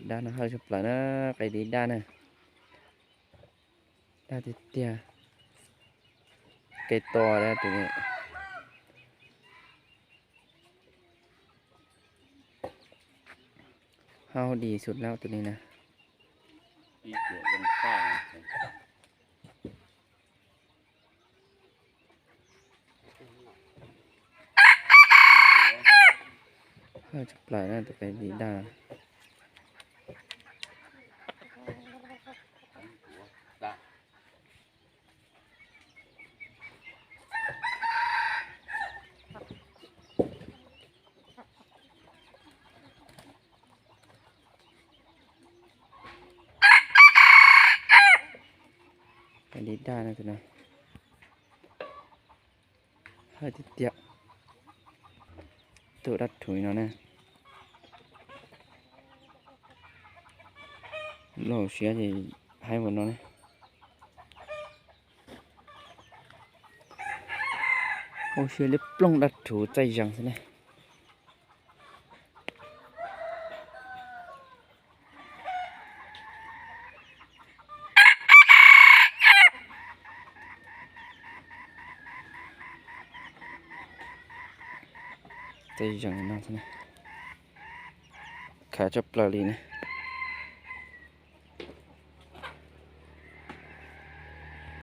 Dab no hawj tshaj plaws na, qe dib daj na. Daj tiag tiag. Qe to dab tus ne. Hau di xus lab tus ni na. Hawj tshaj plaws na tus qe dib daj. Qe dib daj na tus no. Hawj tiag tiag. Tus dab rhuv no na. Lub hauv siab ces haib npaum no ne. Hauv siab liab ploog dab rhuv txaij zees xwb ne. Txaij zees no xwb ne. Khav tshaj plaws li ne.